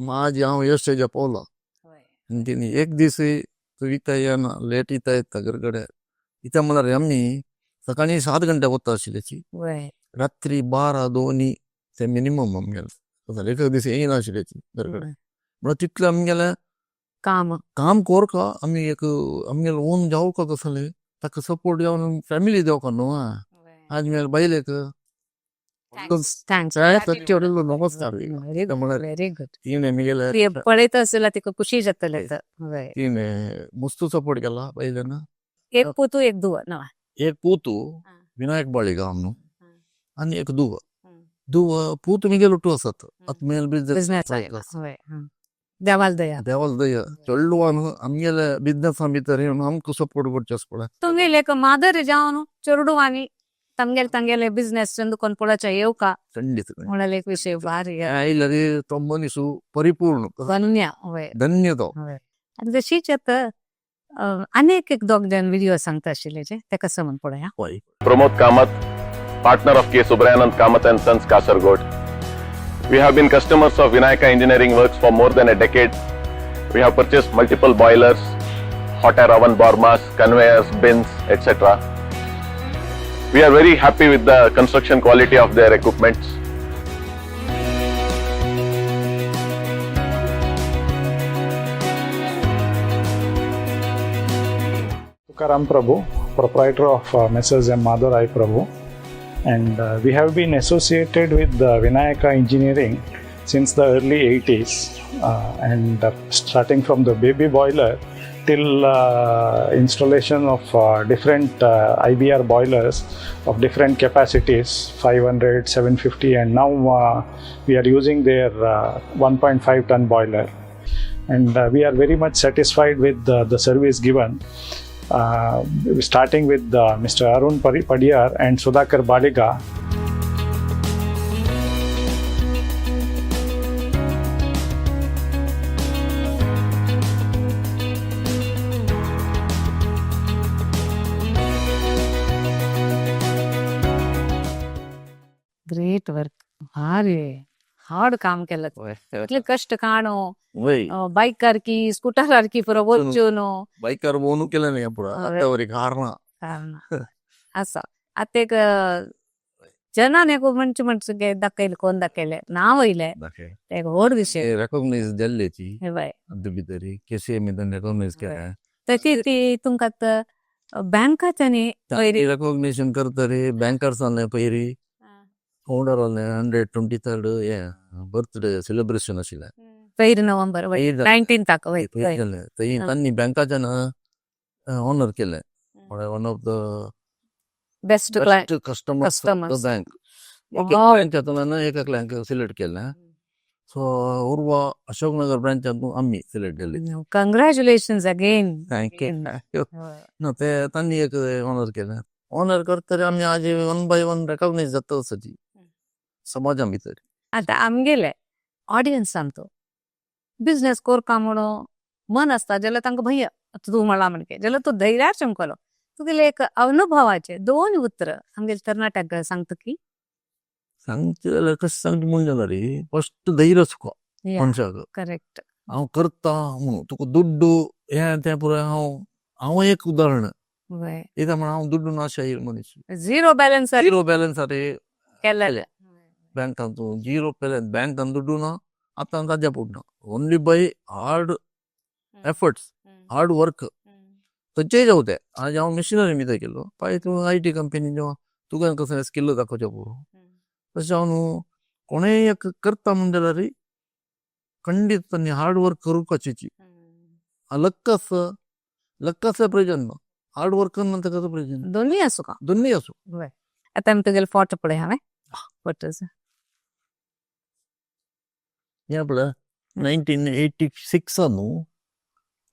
माझी हांव ह्या स्टेजार पावलो आनी तिणी एक दीस तूं इता येना, लेट इता येता घर कडेन इता. म्हळ्यार आमी सकाळीं 7 घंटे वता आशिल्ल्याची. रात्री 12 दोनी ते मिनिमम आमगेलें. एक दीस येयनाशिल्ल्याची घर कडेन. म्हळ्यार तितलें आमगेलें काम. काम कोरका आमी एक आमगेलें ओन जावका कसलें ताका सपोर्ट जावन फॅमिली जावका न्हू. आज मेरे बायलेक thanks. नमस्कार. व्हेरी म्हळ्यार व्हेरी गुड. तिणें मिगेले पळयता आसल्यार तिका खुशी जातलें तर. वय. तिणें मस्त सपोर्ट केला बायलेन. एक पुतू, एक धुव ना? एक पूतू विनायक बाळिगा न्हू आनी एक दुव. दुव पूत मिगेल ಒಟ್ಟು आसात आतां मेल बिझनेस. बिजनेस. वय, देवाल दया. देवाल दया चेडवान आमगेले बिजनेसा भितर येवन आमकां सपोर्ट करचें पडटा. तुमगेले एक मादर जावन चेडवांनी तमगेले तंगेले बिझनेस कोण पळोवच्या येवका. खंडीत. म्हळ्यार एक विशय भारी. आयल्यार तो मनीस परिपूर्ण. धन्य वय. धन्य तो. आनी तशीच आतां आनीक एक दोग जाण व्हिडिओ सांगता आशिल्ले जे ते कसं म्हण पळोवया. हय. Pramod Kamath, partner of K. Subrayanand Kamath and Sons, Kasargod. We have been customers of Vinayaka Engineering Works for more than a decade. We have purchased multiple boilers, hot air oven bormas, conveyors, bins, etc. We are very happy with the construction quality of their equipments. Tukaram Prabhu, proprietor of Messrs. M. Madhurai Prabhu, and we have been associated with the Vinayaka Engineering since the early 80s, and starting from the baby boiler till installation of different IBR boilers of different capacities, 500, 750, and now we are using their 1.5 ton boiler. And we are very much satisfied with the service given, starting with Mr. Arun Padiyar and Sudhakar Baliga. Great work. भारी हार्ड काम केलं. इतले कष्ट काणो. वय. बाईक सारखी, स्कूटर सारखी पुरो वचून. बायकार भोवनू केलें न्ही पुरो. हय. आतां वरी कारण. कारण आसा. आतां एक जनान एक म्हणचे म्हणचे दाखयले कोण दाखयले नांव वयले ते एक व्हड विशय. रेकॉग्नायज जाल्ल्याची हय. भितर केसीएम रेकॉग्नायज केल्या. तशी ती तुमकां बँकाच्यानी पयली रेकॉग्निशन करतरी बँकर्सांले पयरी फाउंडर 123rd हे बर्थडे सेलिब्रेशन आशिल्लें. पयर नोव्हेंबर पयर 19ताक वय. पयर जालें थंय तांणी बँकाच्यान ऑनर केलें म्हळ्यार one of the best client best customers of the customers. Bank. बँकांतल्यान एकल्याक सिलेक्ट केलें. सो उर्वा अशोकनगर ब्रांचांतून आमी सिलेक्ट जाली. Congratulations again. Thank you. ना ते तांणी एक ऑनर केलें. ऑनर करतरी आमी आज वन बाय वन रेकॉग्नायज जाता सजी समाजा भितर. आतां आमगेले ऑडियन्सान तो बिझनेस करपा म्हणून मन आसता जाल्यार तांकां भंय, तूं म्हणला म्हणके जाल्यार तूं धैर्यार चमकलो तुगेले एक अनुभवाचे दोन उतर आमगेले तरणाट्यांक सांगता की. सांगचें जाल्यार कशें सांगचें म्हूण जाल्यार फस्ट धैर्य सुको मनशाक. करेक्ट. हांव करता म्हणून तुका दुड्डू हें तें पुराय हांव हांव एक उदाहरण कित्याक म्हण हांव दुड्डू नाशाहीर मनीस. झिरो बॅलन्स झिरो बॅलन्स रे केलेले. बँकांत झिरो बॅलन्स बँकान दुड्डू ना आतां ताज्या पुडना only by hard efforts, hard work. खंयचेय जावं तें. आज हांव मिशनरी भितर केलो पाय तूं IT company जेवा तुका कसलें स्किल दाखोवचें पुरो तशें हांव न्हू कोणेय एक करता म्हण जाल्यार खंडीत तांणी हार्ड वर्क करुपाची. लक्क आसा, लक्क आसल्यार प्रयोजन ना, हार्ड वर्क ना ताका प्रयोजन ना. दोनूय आसूं का. दोनूय आसूं. आतां आमी तुगेले फोटो पळय हांवें फोटोज. हें पळय 1986 न्हू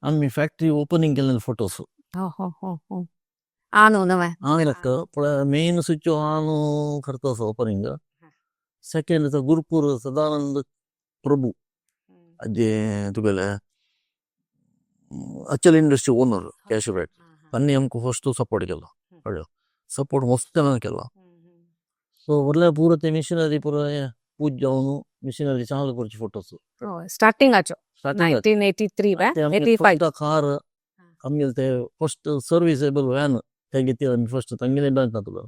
आमी फॅक्टरी ओपनींग केल्ले फोटोस. हो हो हो हो आ न्हू नवें. हांव लागता पळय main switch on करता ओपनींग. सेकंड गुरुपूर सदानंद प्रभू जे तुगेले अचल इंडस्ट्री ओनर कॅश बॅक तांणी आमकां फस्ट सपोर्ट केलो. कळ्ळें, सपोर्ट मस्त केलो. सो व्हडले पुरो ते मिशनरी पुरो पूज जावन मिशनरी चालू करचे फोटोस. स्टार्टिंगाचो 1983 85. कार आमगेले ते फस्ट सर्विसेबल व्हॅन ते घेतली आमी फस्ट तांगेले बँकांतलो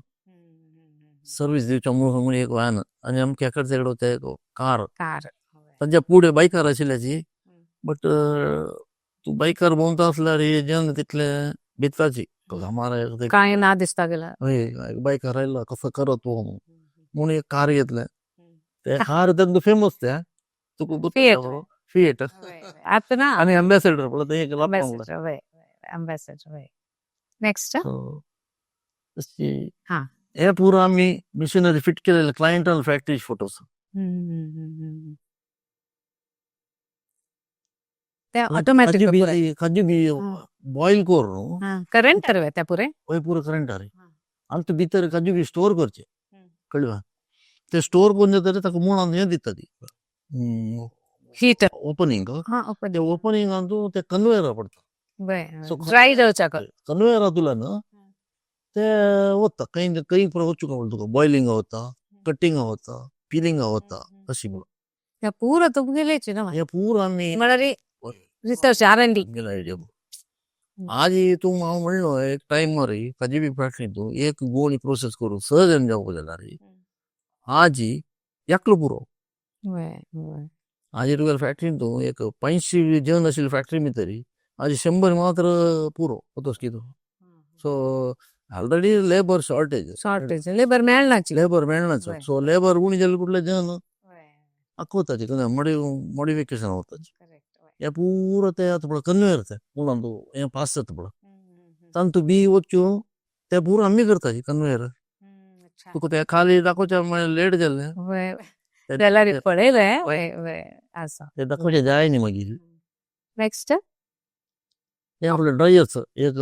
सर्वीस दिवच्या म्हणून एक व्हॅन आनी आमकां एकडे तेकडे ते कार. कार. तांच्या पुढे बायकार आशिल्ल्याची बट तूं बायकार भोंवता आसल्यार हे जन तितले भिताची हमारा काय ना दिसता गेला. हय बायकार आयला कसो करत हो म्हणून एक कार घेतलें. ते कार तेंका फेमस ते तुका फिएट. फिएट. आतां ना. आनी एम्बेसेडर पळय ते एक अँबॅसेडर वय, अँबॅसेडर वय. नेक्स्ट. हा. हे पुरो आमी मिशनरी फिट केलेले क्लायंट फॅक्टरी फोटोज. ते ऑटोमॅटिक. काजू बी बॉयल करून करंट तर त्या पुरे. हय पुरो करंट रे आनी तूं भितर काजू बी स्टोर करचे कळ्ळें. ते स्टोर करून जातकीर ताका मुळान हें दिता ती हीट. ओपनींग. हा. ते ओपनिंगान तूं ते कन्वेयर पडटा. ड्राय जावच्या. कन्वेयर तुला न्हू ते वता खंय खंय वचूंक पडटा तुका बॉयलिंग वता, कटिंग वता, पिलिंग वता अशी म्हणून. त्या पुरो तुमगेलेच ना. हे पुरो आमी म्हळ्यार रिसर्च R&D. आमगेले आयडिया. आज तूं हांव म्हणलो एक टायमार काजी बी फॅक्टरी तूं एक गोणी प्रोसेस करून स जण जावपा जाल्यार आज एकलो पुरो. आज तुगेले फॅक्टरीन तूं एक 500 जण आशिल्ली फॅक्टरी भितर आज 100 मात्र पुरो तस कितें. So already labour shortage. Shortage, labour मेळनाची. लेबर मेळनाच. सो लेबर उणी जाल्यार कुठले जण आखवताची मॉडिफिकेशन वताची. हे पुरो ते आतां पळय कन्वेयर ते मुळान तूं हें पास जाता पळय तांतू बी वच्च्यो ते पुरो आमी करताची कन्वेयर. तुका ते खाली दाखोवचें म्हळ्यार लेट जालें. जाल्यार पळयलें वय वय आसा. ते दाखोवचें जाय न्ही मागीर. नेक्स्ट. हे आपले ड्रायर्स एक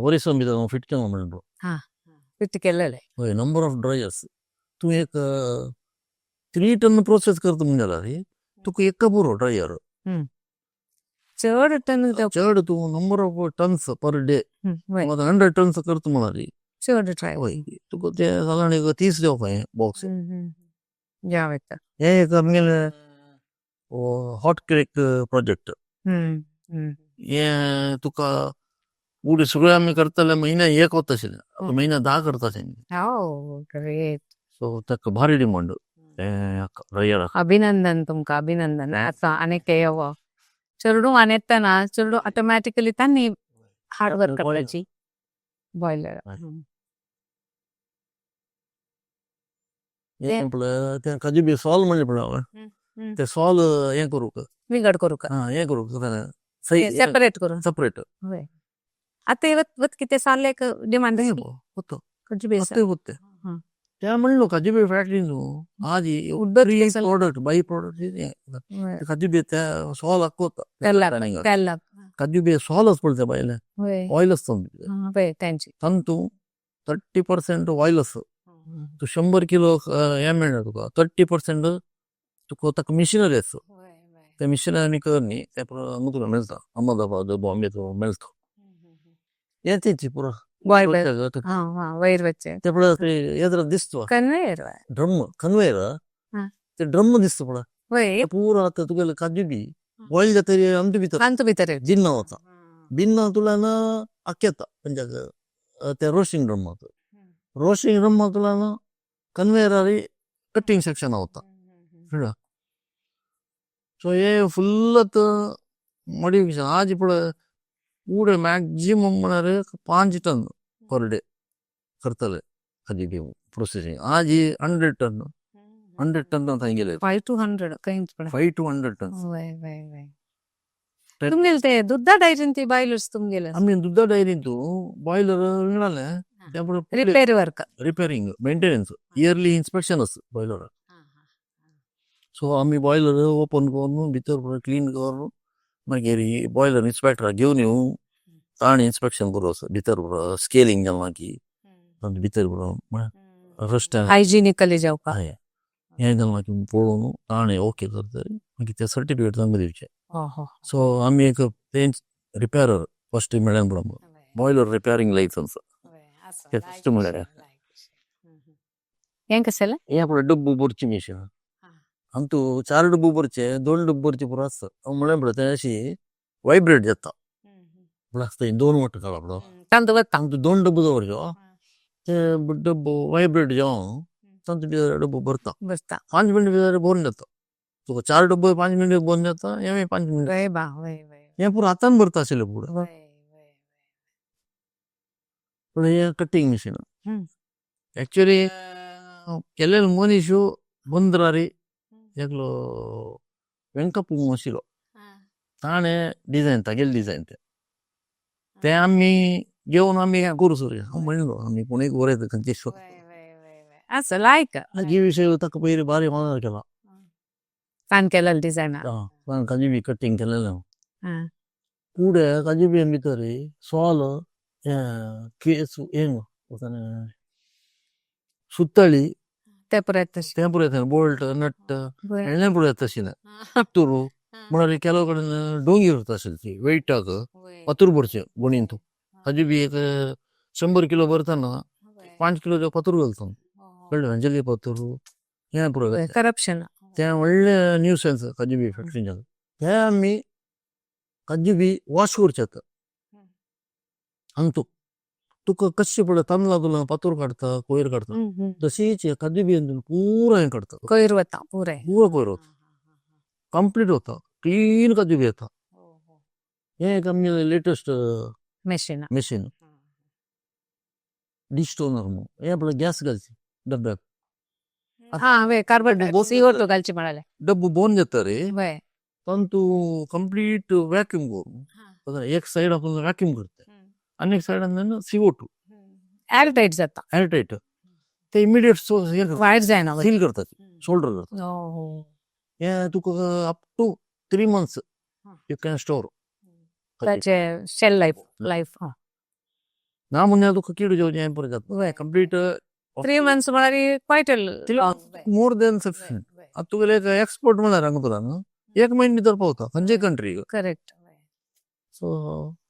वरिसो भितर फिट केलो म्हणलो. फिट केलेले. हय, नंबर ऑफ ड्रायर्स तूं एक 3 टन प्रोसेस करता म्हण जाल्यार तुका एक पुरो ड्रायर. चड टन. चड तूं number of tons per day 100 tons करता म्हळ्यार चड ड्राय. हय तुका ते सादारण एक 30 देवपा हें बॉक्स. जावं येता. हे एक आमगेले हॉट केक प्रोजेक्ट. हे तुका पुढे सगळे आमी करताले म्हयन्या एक वता आशिल्लें, आतां म्हयन्या 10 करता. हो, ग्रेट. सो ताका भारी डिमांड ड्रायर. अभिनंदन तुमकां, अभिनंदन. आतां आनीक येवो चेडूं आनी येतना चेडूं ऑटोमॅटिकली तांणी हार्ड वर्क करपाची. बॉयलर. हें पळय, तें काजू बी सॉल म्हणजे पळय, ते सॉल हें करूंक विंगड करूंक. आं, हें करूंक. सेपरेट करून. सेपरेट. वय, आतां वत वत कितें सालेक डिमांड. होतो. काजू बी. होते होते. त्या म्हणलो काजू बी फॅक्टरी न्हू आजी प्रोडक्ट, बाय प्रोडक्ट काजू बी, त्या सॉल आक्कोता. तेल्ला. काजू बी सॉल पळय बायले, ऑयल आसता. वय, तेंची. तांतू 30% ऑयल आसा. तूं 100 किलो हें मेळना तुका, 30% तुका. ताका मिशिनरी आसा, ते मिशिनरी आमी कर न्ही, ते हांगा मेळटा, अहमदाबाद, बॉम्बे मेळटा. हें तेंची पुरो. बॉयलर, हां हां, वयर वच्चे. ते पळय, येद्र दिसता. कन्वेयर. Drum, conveyor. ते ड्रम दिसता पळय. पुरो आतां तुगेले काजू बी बॉयल जातरी आमचे भितर. तांतू भितर. जिन्ना वता, बिन्ना तुल्यान आक्केता खंयच्याक ते रोस्टिंग ड्रम. रोस्टिंग ड्रम तुल्यान कन्वेयरारी कटिंग सेक्शन वता. सो हे फुल आतां मॉडिफिकेशन. आज पळय, पुरे मॅक्झिमम म्हळ्यार 5 टन पर डे करतले काजू बी प्रोसेसिंग. आज 100 टन, 100 टन थंय गेले. 5 टू 100 खंय पळय. 5 टू 100 टन. वय वय वय. तुमगेले ते दुद्दा डायरीन ती बायलर्स तुमगेले? आमी दुद्दा डायरींतू बॉयलर विंगडाले ते. Repair work. Repairing, maintenance, yearly inspection आसा बॉयलर. सो आमी बॉयलर ओपन करून भितर क्लीन करून मागीर बॉयलर इन्स्पेक्टराक घेवन येवन ताणें इन्स्पेक्शन करूं, भितर स्केलिंग जालां की भितर रस्ट. हायजिनिकली जावपा. हें जालां की पळोवन ताणें ओके करतरी मागीर ते सर्टिफिकेट तांकां दिवचें. सो आमी एक तेंच रिपेरर फस्ट मेळ्ळें म्हणून बॉयलर रिपेरींग लायसन्स ते फस्ट म्हळ्यार. हें कसलें? हें पळय, डब्बू भरची मिशीन. अंतू चार डब्बू भरचे, दोन डब्बू भरचे पुरो आसता. हांव म्हळें पळय, तें अशी वायब्रेट जाता पळय, आसता दोन वाट काडप पळय. तांतू वता. तांतू दोन डब्बू दवरच्यो, ते डब्बो वायब्रेट जावन तांतू भितर डब्बो भरता. बसता. 5 मिनट भितर भरून जाता तुका. चार डब्बो 5 मिनट भरून जाता, हें 5 मिनट. वय बा, वय वय. हें पुरो हातान भरता आशिल्लें पुरो. वय वय. पूण हें कटिंग मशीन एक्चुअली केलेलो मनीस बंदरारी एकलो वेंकप्प आशिल्लो, ताणें डिजायन, तागेलें डिजायन तें. तें आमी घेवन आमी हें करूं सर. हांव म्हणलो, आमी कोणूय बरयता खंयचे. आसा लायक. हाजी विशय ताका पयलीं बारी ऑनर केला. ताण केलेलो डिजायन. आं, काजू बी कटिंग केलेलें. कुडे काजू बिये भितर सॉल केस हें सुतळी. ते पुराय तशें. तें पुरो येता, बोल्ट, नट हेणें पुरो येता आशिल्लें. पत्तूर म्हळ्यार ಕೆಲವು कडेन डोंगी उरता आशिल्ली ती वेयटाक फातूर भरचें गोणीन. तूं काजू बी एक 100 किलो भरतना 5 किलो फातूर घालता, कळ्ळें? अंजली फातूर हें पुरो. करप्शन. तें व्हडलें न्यूसन्स काजू बी फॅक्टरीन जालें. तें आमी काजू बी वॉश करचें आतां. अंतू तुका कशें पळय, तांदळां तुला फातूर काडटा, कोयर काडटा, तशीच काजू बी पुरो हें काडटा. कोयर वता पुराय. पुरो कोयर वता, कंप्लीट वता, क्लीन काजू बी येता. हें एक आमगेलें latest machine. Machine. डिस्टोनर म्हणून हें पळय, गॅस घालची डब्याक. हा वय, कार्बन CO2 घालची म्हणाले. डब्बो बोन जाता रे. तांतू कंप्लीट व्हॅक्यूम करून एक सायड आपण व्हॅक्यूम करता आनी एक सायडान CO2. एर टायट जाता. एअर टायट ते इमिडिएट वायर जायना. सील करतात, सोल्डर करतात. हें तुका up to 3 months you can store. ताचे शेल्फ लायफ लायफ. ना म्हणजे तुका किड जेवचें हें पुरो जाता कंप्लीट. 3 मंथ्स म्हळ्यार क्वायट. More than sufficient. आतां तुगेले एक एक्सपोर्ट म्हळ्यार हांगा तुला न्हू एक म्हयने भितर पावता खंयच्याय कंट्रीक. करेक्ट. सो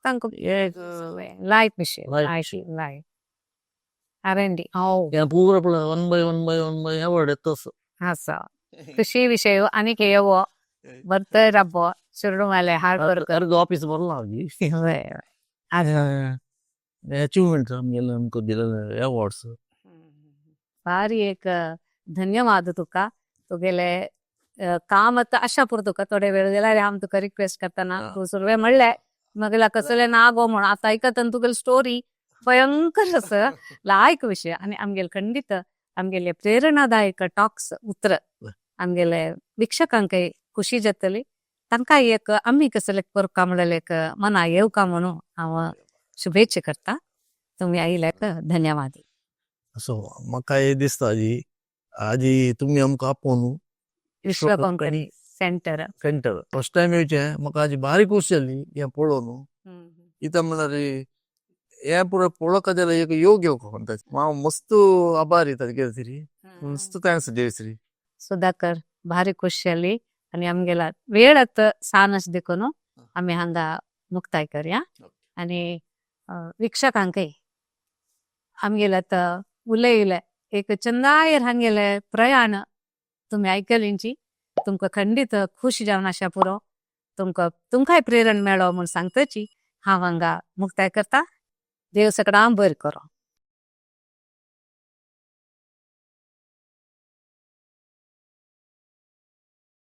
तांकां एक लायक machine. Like. लायक लायक R&D हो. हें पुरो पळय, one by one by one by award येता तसो. आसा कृषी विशय आनीक येवो बरतय राबो चेडूं हार्ड वर्क. अर्द ऑफिस भरला. वय. अचिव्हमेंट आमगेले, आमकां दिलेले अवॉर्ड्स. भारी एक. धन्यवाद तुका. तुगेले काम आतां आशा पुरो तुका थोडे वेळ जाल्यार हांव तुका रिक्वेस्ट करतना तूं सुरवे म्हणलें मगेला कसले ना गो म्हणून. आतां आयकतना तुगेली स्टोरी भयंकर असं लायक विषय आणि आमगेले खंडित आमगेले प्रेरणादायक टॉक्स उतर आमगेले वीक्षकांकय खुशी जातली. तांकां एक आमी कसले करका म्हणलें एक मना येवका म्हणून हांव शुभेच्छा करता. तुमी आयिल्ल्याक धन्यवाद. सो म्हाका हे दिसता आजी, आजी तुमी आमकां आपोवन Vishwa Konkani centre centre first time येवचें, म्हाका आजी भारी खोशी जाली हें पळोवन. कित्याक म्हणल्यार हें पुरो पळोवका जाल्यार एक योग येवका म्हणटा. हांव मस्त आभारी ताजे तरी, मस्त thanks Jayashree. Sudhakar, भारी खुशी जाली आनी आमगेला वेळ आतां सान आसा देखून आमी हांगा मुक्ताय करया. आनी वीक्षकांकय आमगेले आतां उलयले एक चंदायर हांगेले प्रयाण तुमी आयकलींची, तुमकां खंडीत खुश जावन आशा पुरो, तुमकां तुमकांय प्रेरण मेळो म्हूण सांगतची हांव हांगा मुक्ताय करता. देव सगळ्यांक बरें करो.